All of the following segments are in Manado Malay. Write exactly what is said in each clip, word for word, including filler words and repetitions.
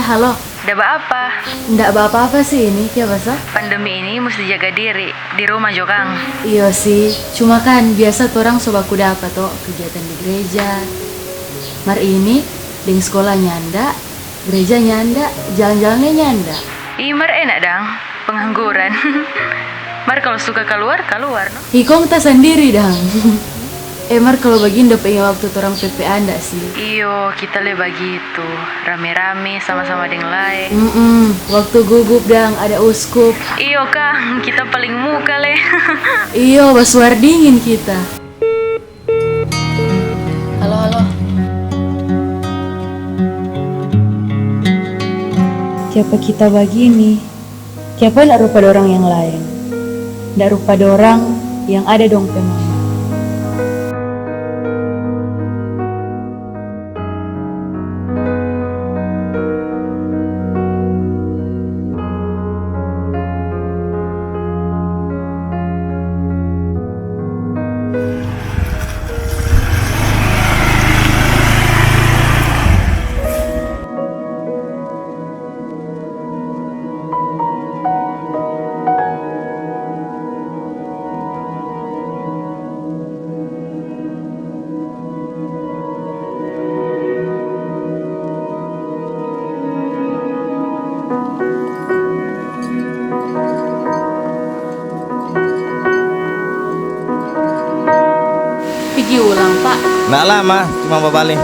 Halo. Ada apa? Ndak apa-apa sih ini, kiapa sa? Pandemi ini musti jaga diri, di rumah jo kang. Iyo sih, cuma kan biasa torang so baku dapa to, kegiatan di gereja. Mar ini, deng skola nyanda, gereja nyanda, jalan-jalan lei nyanda. Ih, mar enak dang, pengangguran. Mar kalu suka kaluar, kaluar no. Ih, kong ta sandiri dang. Eh, mar kalu bagini dapa inga waktu torang P P A nda sih? Iyo, kita lei bagitu, rame-rame sama-sama deng lae. Mm-mm, waktu gugup dang ada uskup. Iyo kang, kita paling muka lei. Iyo, basuar dingin kita. Halo, halo. Kiapa kita bagini? Kiapa ndak rupa dorang yang laeng? Ndak rupa dorang yang ada dong pe mama. Pigi ulang, Pak. Ndak lama, cuma babale.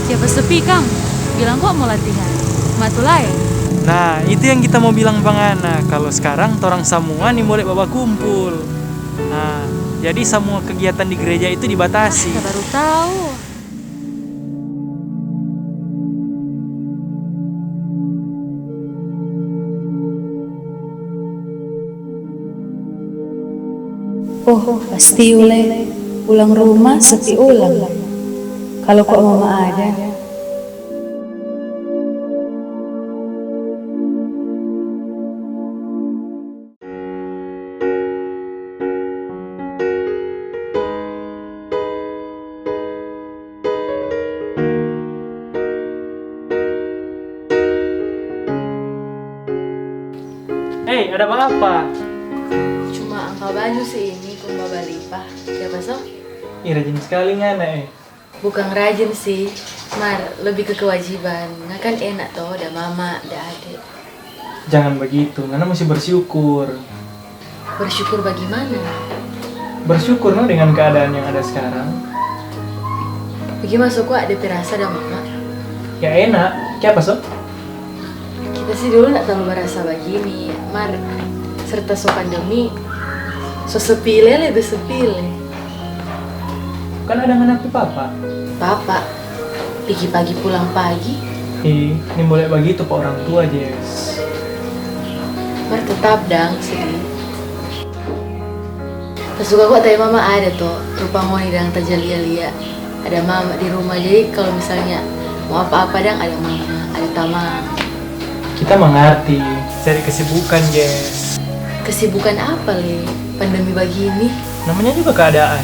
Kiapa sepi kang? Bilang kwa mo latihan. Ma tu laeng. Nah, itu yang kita mau bilang pa ngana, kalu skarang torang samua nimbole babakumpul. Nah, jadi samua kegiatan di gereja itu dibatasi. Ah, kita baru tahu. Oh, pasti ule. Pulang rumah sepi ulang. Kalu kwa mama ada. Hei, ada apa? Cuma angka baju sih ini, kong babali pa. Kiapa so? Ih, rajin skali ngana, eh. Bukang rajin sih, mar lebih ke kewajiban. Nah kan enak to, ada mama, ada ade. Jangan bagitu, ngana musti bersyukur. Bersyukur bagimana? Bersyukur no dengan keadaan yang ada skarang. Bagimana so kwa ada pe rasa ada mama? Ya enak, kiapa so? Kita sih dulu ndak talalu barasa bagini, mar serta so pandemi, so sepi lei, lebe sepi lei. Kan ada ngana pe papa. Papa? Pigi pagi pulang pagi? Ih, nimbole bagitu pa orang tua, Jess. Mar tetap dang sedih. Tasuka kwa tadi mama ada to, rupa ngoni dang taja lia-lia. Ada mama di rumah, jadi kalu misalnya mo apa-apa dang ada mama, ada tamang. Kita mangarti, cari kesibukan, Jess. Kesibukan apa lei? Pandemi bagini. Namanya juga keadaan.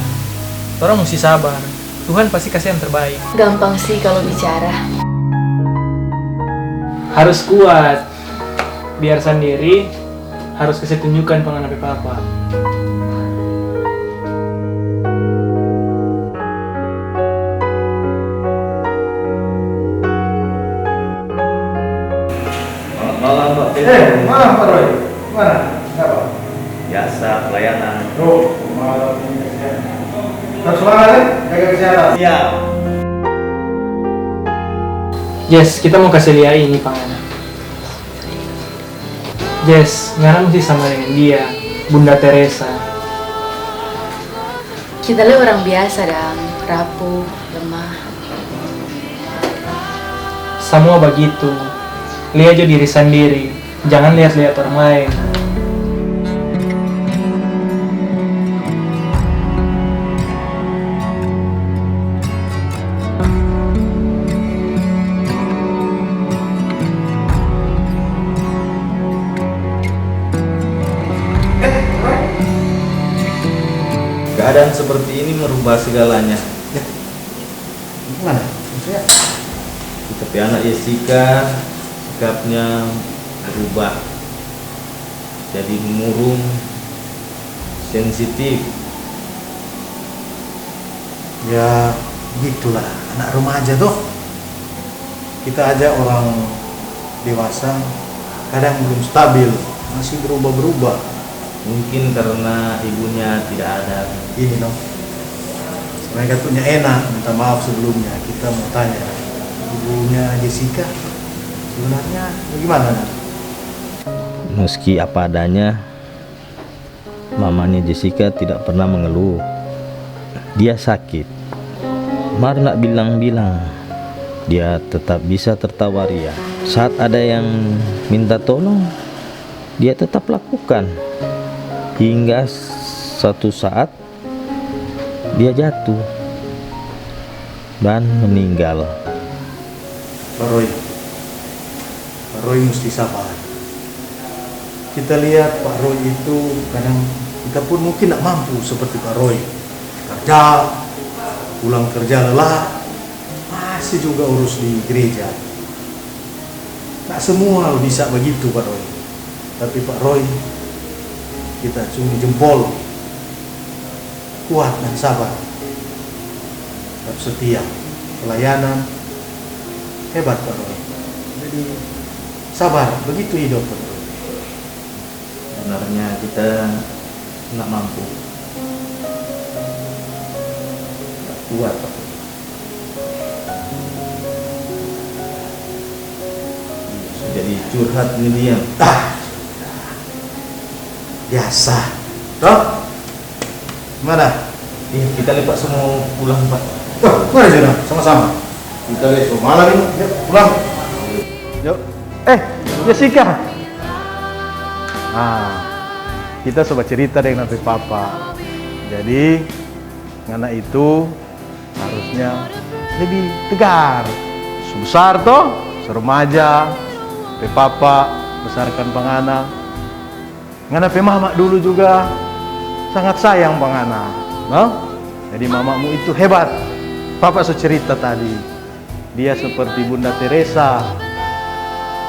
Torang musti sabar. Tuhan pasti kasi yang terbaik. Gampang sih kalu bicara. Harus kuat. Biar sandiri, harus kasi tunjukan pa ngana pe papa. Selamat malam, Pak Pedro. Eh, malam, Pak Roy. Mana? Kenapa? Biasa, pelayanan. Oh, malam ini kasihan. Tetap semangat, ya? Jaga kesehatan. Siap. Jess, kita mo kase lia ini pa ngana. Jess, ngana musti sama dengan dia, Bunda Teresa. Kita lei orang biasa dang, rapuh, lemah. Samua bagitu. Lia jo diri sandiri, jangan lihat-lihat orang laeng. Keadaan seperti ini merubah segalanya. Ya. Gimana? Maksudnya? Kita pe anak Jessica sikapnya berubah. Jadi murung, sensitif. Ya, begitulah anak remaja toh. Kita aja orang dewasa, kadang belum stabil, masih berubah-berubah. Mungkin karena ibunya tidak ada. Ini, no. Mereka tuh nya enak, minta maaf sebelumnya. Kita mau tanya, ibunya Jessica sebenarnya bagaimana, Nak? Meski apa adanya, mamanya Jessica tidak pernah mengeluh. Dia sakit, mar ndak bilang-bilang. Dia tetap bisa tertawa ria. Saat ada yang minta tolong, dia tetap lakukan. Hingga satu saat, dia jatuh dan meninggal. Pak Roy, Pak Roy musti sabar. Kita lihat Pak Roy itu kadang kita pun mungkin ndak mampu seperti Pak Roy. Kerja, pulang kerja lelah, masih juga urus di gereja. Ndak semua bisa begitu, Pak Roy. Tapi Pak Roy, kita acungi jempol. Kuat dan sabar. Tetap setia. Pelayanan hebat, Pak Roy. Jadi, sabar, begitu hidup, Pak Roy. Sebenarnya kita nggak mampu. Nggak kuat, Pak Roy. Jadi curhat ni dia. Ah, sudah. Biasa. Toh? Gimana? Iya, kita lepas semua pulang, Pak. Oh, mari, Juna. Sama-sama. Kita lepas malam ini. Yuk, pulang. Yuk. Eh, Jessica. Ah, kita so bacerita deng ngana pe papa. Jadi, ngana itu harusnya lebih tegar. Su besar to, su remaja, pe papa besarkan pa ngana. Ngana pe mama dulu juga sangat sayang pa ngana, no? Jadi mamamu itu hebat. Papa so cerita tadi, dia seperti Bunda Teresa,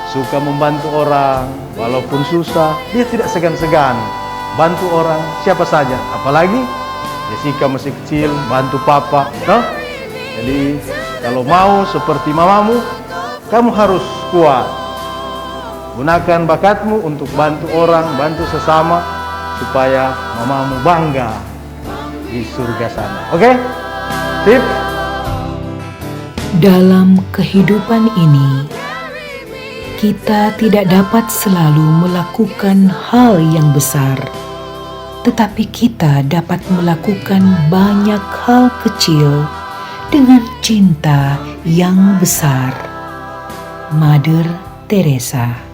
suka membantu orang, walaupun susah, dia tidak segan-segan bantu orang, siapa saja. Apalagi Jessica masih kecil, bantu papa, no? Jadi, kalau mau seperti mamamu, kamu harus kuat. Gunakan bakatmu untuk bantu orang, bantu sesama, supaya mamamu bangga di surga sana. Oke? Sip? Dalam kehidupan ini, kita tidak dapat selalu melakukan hal yang besar, tetapi kita dapat melakukan banyak hal kecil dengan cinta yang besar. Mother Teresa.